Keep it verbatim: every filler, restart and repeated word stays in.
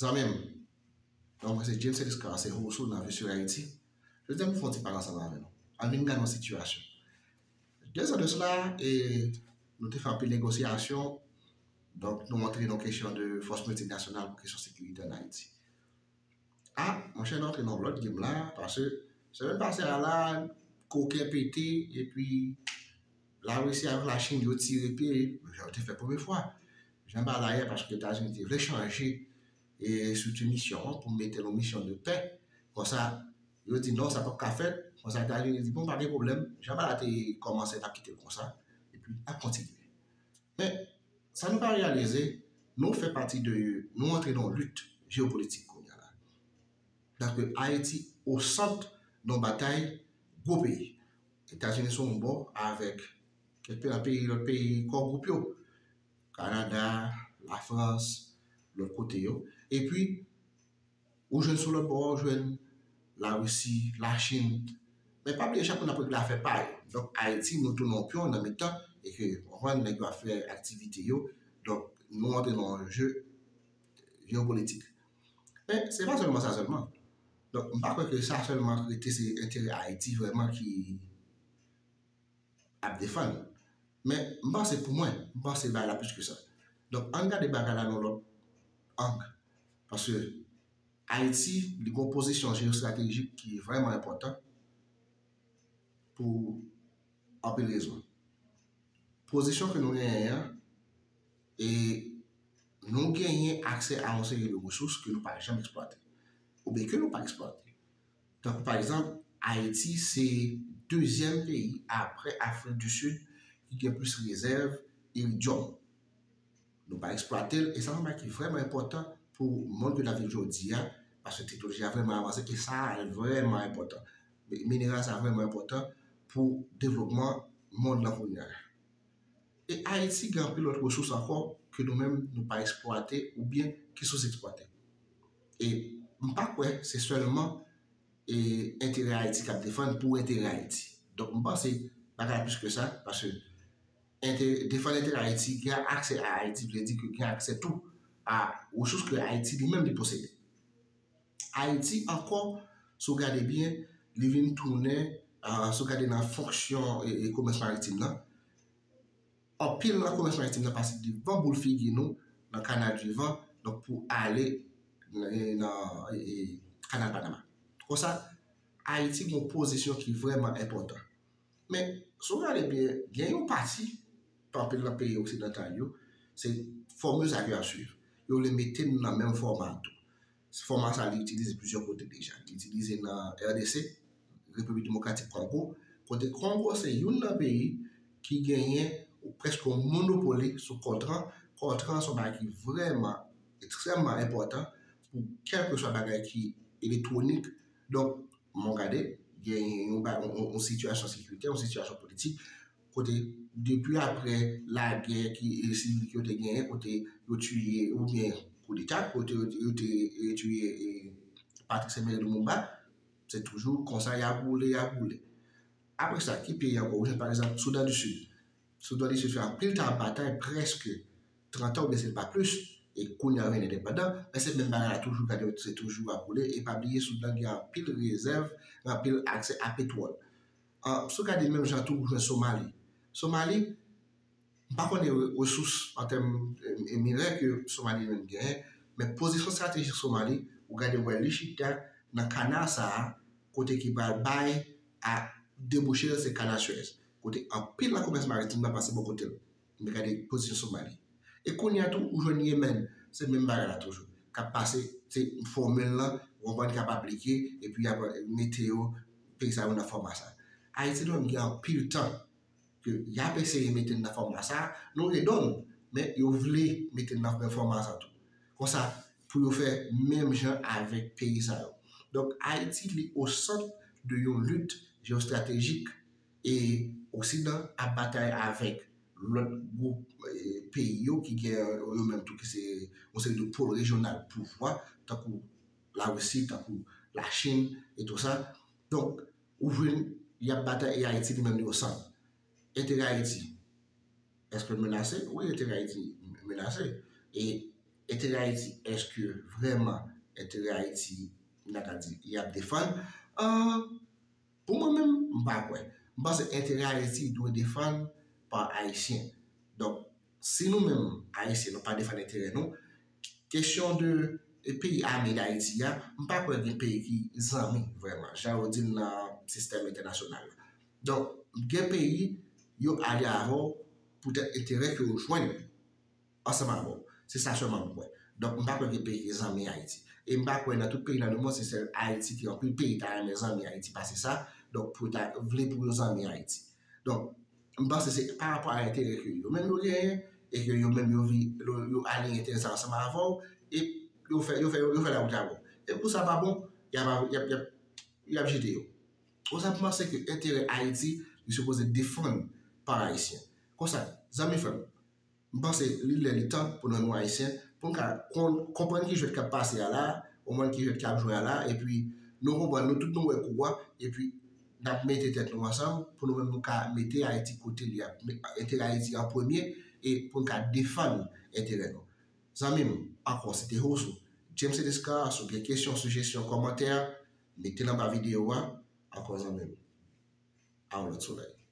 Zanmi m, non mwen se James Eliscar, se Rousseau nan Vue sur Haïti. Jodi a, m fè yon ti pale ansanm avè nou. Ann vin gade yon sitiyasyon. De zan de sila, e, nou te fè anpil negosyasyon. Donk, nou antre nan kesyon de fòs miltinasyonal pou kesyon sekirite ann Ayiti. A, monchè, nou antre nan lòt game la, paske semèn pase a la, koken pete, epi Larisi avèk Lachin, yo tire pye, jan yo te fè premye fwa. Jan bagay la ye a, paske Etazini te vle chanje e estrikti misyon an pou mete l yon misyon de pè. Konsa, yo di non, sa p ap ka fèt. Konsa, Etazini di, bon, pa gen pwoblèm. Jan bagay la te kòmanse, n ap kite l konsa. Epi, n ap kontinye. Men, sa nou pa reyalize, nou fè pati de, nou antre nan yon lit jeyopolitik kounye a la. Paske Ayiti o sant nan batay gwo peyi. Etazini sou yon bò avèk kèk peyi, peyi, lòt peyi, kò gwoup yo. Kanada, Lafrans, lòt kote yo. Epi, ou jwenn sou lòt bò, ou jwenn Larisi, Lachin. Men pa bliye, chak moun ap regle afè pa yo. Donk, Ayiti, nou tounen yon pyon nan mitan, e ke, w konprann, nèg yo ap fè aktivite yo. Donk, nou antre nan yon je jeyopolitik. Men, se pa sèlman sa sèlman. Donk, m pa kwè ke sa sèlman rete se enterè Ayiti vrèman ki ap defann. Men, m panse pou mwen, m panse bagay la plis ke sa. Donk, ann gade bagay la nan lòt ang. Paske Ayiti, li gen yon pozisyon jeyostratejik ki vrèman enpòtan pou anpil rezon. Pozisyon ke nou genyen an, e nou genyen aksè a yon seri de resous ke nou pa janm eksplwate, oubyen ke nou pa eksplwate. Tankou pa egzanp, Ayiti se dezyèm peyi apre Afrik di Sid ki gen plis rezèv iridyòm. Nou pa eksplwate l, e sa se yon bagay ki vrèman enpòtan pou monn ke n ap viv jodi a, paske teknoloji a vrèman avanse, e sa vrèman enpòtan. Mineral sa vrèman enpòtan pou devlopman monn nan kounye a. E Ayiti gen anpil lòt resous ankò ke nou menm nou pa eksplwate oubyen ki sou eksplwate. E m pa kwè se sèlman e enterè Ayiti k ap defann pou enterè Ayiti. Donk, m panse bagay la plis ke sa, paske ente- defann enterè Ayiti, gen aksè a Ayiti, vle di ke gen aksè tou a resous ke Ayiti li menm li posede. Ayiti ankò, si w gade byen, li vin tounen, ah, si w gade nan fonksyon e, e komès maritim nan, anpil nan komès maritim nan pase devan boul figi nou nan kanal di Van, donk pou ale nan, nan, e, e, kanal Panama. Konsa, Ayiti gen yon pozisyon ki vrèman enpòtan. Men, si w gade byen, gen yon pati, anpil nan peyi oksidantal yo, se fòmil sa ke y ap swiv. Yo vle mete n nan menm fòma a tou. Fòma sa a, li itilize plizyè kote deja. Li itilize nan R D C, Repiblik Demokratik Kongo, kote Kongo se youn nan peyi ki genyen prèske yon monopoli sou kòtran. Kòtran se yon bagay ki vrèman, ekstrèmman enpòtan pou kèlkeswa bagay ki elektwonik. Donk, mwen gade, gen yon, ba- yon, yon, yon sitiyasyon sekiritè, yon sitiyasyon politik, kote depi apre lagè ki, e, sivil ke yo te genyen, kote yo tiye oubyen koudeta, kote yo, yo te, e, tiye, e, Patrice Emery Lumumba, se toujou konsa y ap boule, y ap boule. Apre sa, ki peyi ankò? Ou jwenn, pa egzanp, Soudan di Sid. Soudan di Sid fè anpil tan ap batay, prèske trant an oubyen si l pa plis, e kounye a yo vin endepandan, men se menm bagay la toujou, gade, se toujou ap boule, e pa bliye Soudan gen anpil rezèv, gen anpil aksè a petwòl. An, si w gade menm jan tou, ou jwenn Somali. Somali, m pa konnen re- resous an tèm, e, e, minè ke Somali menm genyen, men pozisyon estratejik Somali, ou gade wè li chita nan kanal sa a, kote ki pral bay a debouche se kanal Suez, kote anpil nan komès maritim nan pase bò kote l. Men gade pozisyon Somali. E kounye a tou, ou jwenn Yemen, se menm bagay la toujou. K ap pase, se fòmil lan, ou konprann, k ap aplike, epi y ap mete yo, peyi sa yo nan fòma sa. Ayiti nou menm gen anpil tan ke y ap eseye mete n nan fòma sa, nou redonn, men yo vle mete n nan menm fòma sa tou. Konsa, pou yo fè menm jan avèk peyi sa yo. Donk, Ayiti, li o sant de yon lit jeyostratejik e Oksidan ap batay avèk lòt gwoup, e, peyi yo ki gen yo menm tou ki se yon seri de pòl rejyonal pouvwa, tankou Larisi, tankou Lachin e tou sa. Donk, ou jwenn y ap batay e Ayiti li menm li o sant. Enterè Ayiti, èske l menase? Wi, enterè Ayiti menase. E Enterè Ayiti, èske vrèman enterè Ayiti, n a ka di, y ap defann? An, pou mwen menm, m pa kwè. M panse enterè Ayiti dwe defann pa Ayisyen. Donk, si nou menm, Ayisyen, nou pa defann enterè nou, kesyon de e peyi ame Dayiti a, m pa kwè gen peyi ki zanmi vrèman, jan yo di l nan sistèm entènasyonal la. Donk, gen peyi, yo ale avè w poutèt enterè ke yo jwenn ansanm avè w. Se sa sèlman m kwè. Donk, m pa kwè gen peyi ki zanmi Ayiti. E m pa kwè nan tout peyi nan lemonn, se sèl Ayiti ki anpil peyi ta renmen zanmi Ayiti pase sa. Donk, pou ta vle pou yo zanmi Ayiti. Donk, m panse se pa rapò a enterè ke yo menm yo genyen, e ke yo menm yo vi, yo, yo aliyen enterè sa ansanm avè w, e yo fè, yo fè, yo fè lawout avè w. E pou sa pa bon, y ap, y ap, y ap, y ap jete yo. Ou sa panse ke enterè Ayiti, li sipoze defann pa Ayisyen. Konsa, zanmi frè m, m panse li lè li tan pou nou, nou Ayisyen, pou n ka kon-, konprann ki jwèt k ap pase a la, konprann ki jwèt k ap jwe a la, epi nou konprann, nou tout nou wè kou a, epi n ap mete tèt nou ansanm pou nou menm nou ka mete Ayiti kote li ap, enterè Ayiti an premye, e pou n ka defann enterè nou. Zanmi m, ankò, se te host ou, James Edescar, si w gen kesyon, sijesyon, kòmantè, mete l anba videyo a, ankò zanmi m. A yon lòt solèy.